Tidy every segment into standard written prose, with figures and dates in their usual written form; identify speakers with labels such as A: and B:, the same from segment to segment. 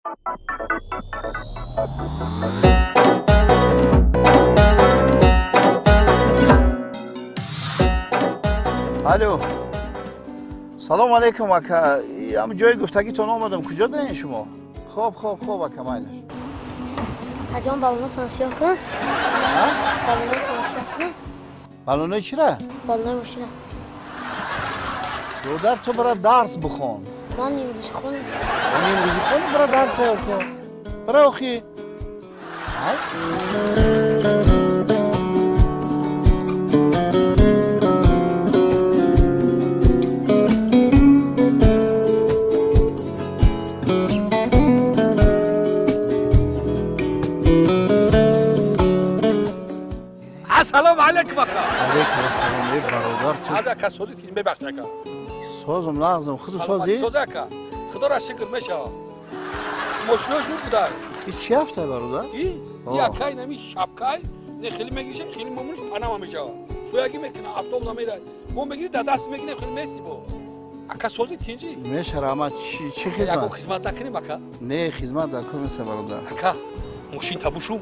A: Алло. Салом алейкум ака. Ам ҷои гуфтагитон омадам. Куҷо даен шумо? Хоб, хоб, хоб ака, майлаш.
B: Акаҷон, балонотон сиёҳ кунам? Балонотон сиёҳ кунам?
A: Балонои чира?
B: Балонои мошина.
A: Додар, ту бара дарс бихон.
B: Ман нимрӯзӣ хонам.
A: Нимрӯзӣ хонӣ, бара дарс тайёр кун. Бара охи.
C: Салом алейкум ака.
A: Алейкум ассалом, эй бародар, ту.
C: Аз ака созӣ тин мебахш ака.
A: Созум нағзам, худу созӣ?
C: Соз ака. Худоро шукр мешава. Мошино зуд буда.
A: И чӣ ҳафта бародар?
C: И акай нами шапкай, не хеле мегириш, хеле момуниш панама мешава. Суяги мекуна, автобус намерад. Мо мегири да даст мегирем, хеле мести бо. Ака созӣ тинҷи?
A: Меша раҳмат, чӣ хизмат?
C: Яко хизмат накунем ака?
A: Не, хизмат дар кор нест бародар.
C: Ака, мошин табушум?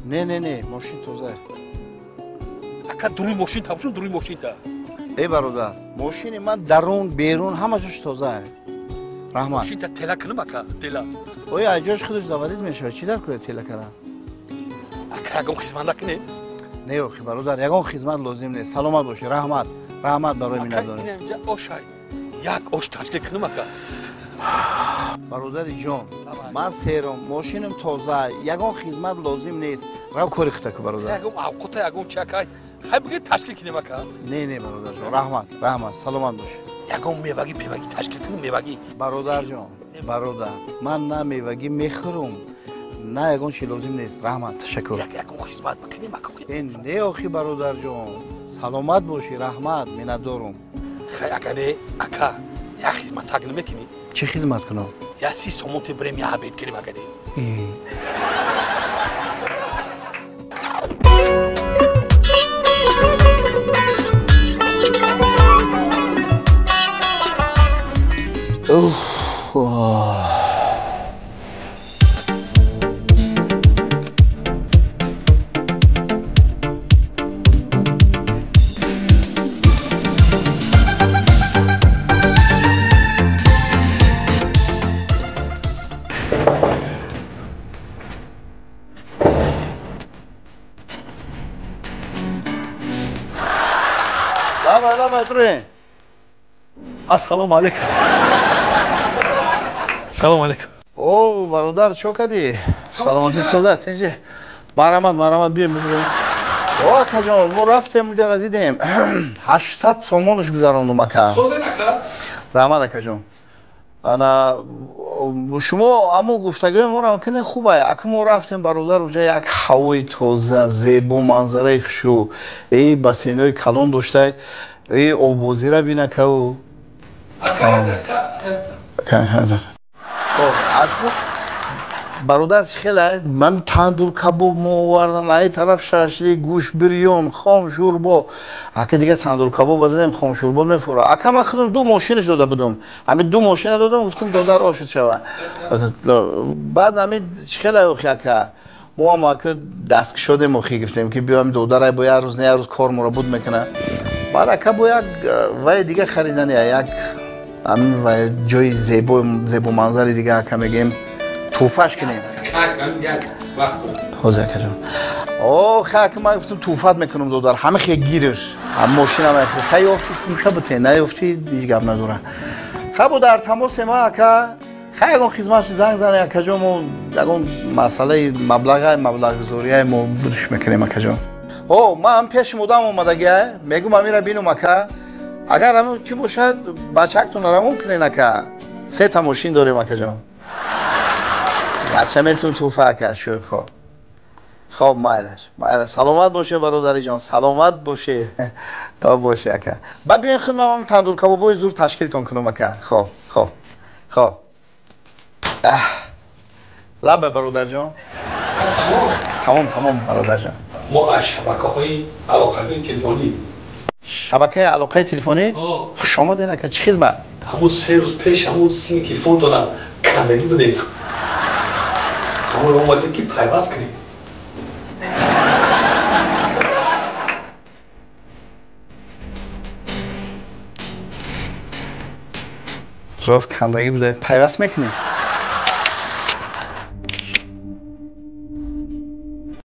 A: Не, не, не, мошин тоза.
C: Ака дуруи мошин табушум, дуруи мошин та.
A: Эй бародар, мошини ман дарун, берун ҳама ҷош тоза. Раҳмат.
C: Мошин та тела кунам ака, тела.
A: Оё аз ҷош худаш заводид мешавад, чӣ дар кунед тела кардан?
C: Ака ягон хизмат накунем?
A: Не охи бародар, ягон хизмат лозим нест. Саломат бошӣ, раҳмат. Раҳмат барои миннатдорӣ.
C: Ака инҷа ош ай. Як ош ташкил кунам ака.
A: Бародари ҷон, ман серам, мошинам тоза, ягон хизмат лозим нест. Рав кори худта ку бародар.
C: Ягон авқота, ягон чакай. Хай бигир ташкил кунем ака.
A: Не, не бародарҷон, раҳмат, раҳмат, саломат бошӣ.
C: Ягон мевагӣ певагӣ ташкил кунем, мевагӣ.
A: Бародарҷон, бародар, ман на мевагӣ мехӯрам, на ягон чи лозим нест. Раҳмат, ташаккур.
C: Ягон хизмат бикунем ака.
A: Э, не охи бародарҷон, саломат бошӣ, раҳмат, миннатдорум.
C: Хай ака не, ака, як хизмат намекунӣ?
A: Чӣ хизмат кунам?
C: Я 30 сомон те бирем, я обед кунем ака не.
A: Давай, давай, трой.
D: Ассалому алейкум. Салом алейкум.
A: О, бародар, чо кардӣ? Саломатӣ соза, тинҷи. Марҳамат, марҳамат, биё мебинем. О, акаҷон, мо рафтем уҷара дидем. 800 сомонаш гузарондум ака.
C: Созем ака?
A: Раҳмат акаҷон. Ана шумо амо гуфтагӯи моро мумкин хуб ай. Ака мо рафтем бародар уҷа як ҳавои тоза, зебо, манзараи хушрӯ, эй бассейнҳои калон доштай, эй оббозира бинакау. Бародар хеле ман тандур кабоб мо овардан, ай тараф шашлик, гӯшт, бирён, хом шӯрбо. Ака дига тандур кабоб базадем, хом шӯрбо мефура. Ака ман худам ду мошинаш дода будам. Ҳамин ду мошина додам, гуфтам додар ошуд шава. Баъд ҳамин хеле охи ака. Мо ҳам ака даст кушодем охи гуфтем ки биёем додарай бо як рӯз не як рӯз кор моро буд мекунад. Баъд ака бо як вай дига харидани як ҳамин вай ҷои зебо зебоманзари дига ака мегӯем тӯҳфаш кунем. Ҳозир акаҷон. О, хай ака ман гуфтам тӯҳфат мекунам додар, ҳама хе гириш. Ҳам мошина мехӯ. Хай ёфти сумша бите, наёфти ҳеҷ гап надора. Хай бо дар тамосе ма ака. Хай ягон хизматши занг зане акаҷон, мо ягон масъалаи маблағай маблағгузорияй мо будиш мекунем акаҷон. О, ман пеши мудам омадагиай, мегӯм амира бинум ака. Агар ҳамин ки бошад, бачактонро равон кунен ака. Се та мошин дорем акаҷон. Бача метун тӯҳфа ака, шӯхо. Хоб, майлаш, майлаш. Саломат боше бародари ҷон, саломат боше. То боше ака. Ба биёин худ ман тандур кабобои зур ташкилтон кунам ака. Хоб, хоб, хоб. Лабе бародарҷон. Тамом, тамом бародарҷон.
C: Мо аз шабакаҳои алоқаи телефонӣ.
A: Шабакаи алоқаи телефонӣ? Хуш омадед ака, чӣ хизмат?
C: Ҳамун 3 рӯз пеш ҳамун сими телефонтона кандагӣ будед.
D: Ҳамон омадем, ки пайваст кунем.
A: Рост кандагӣ буда, пайваст мекунем.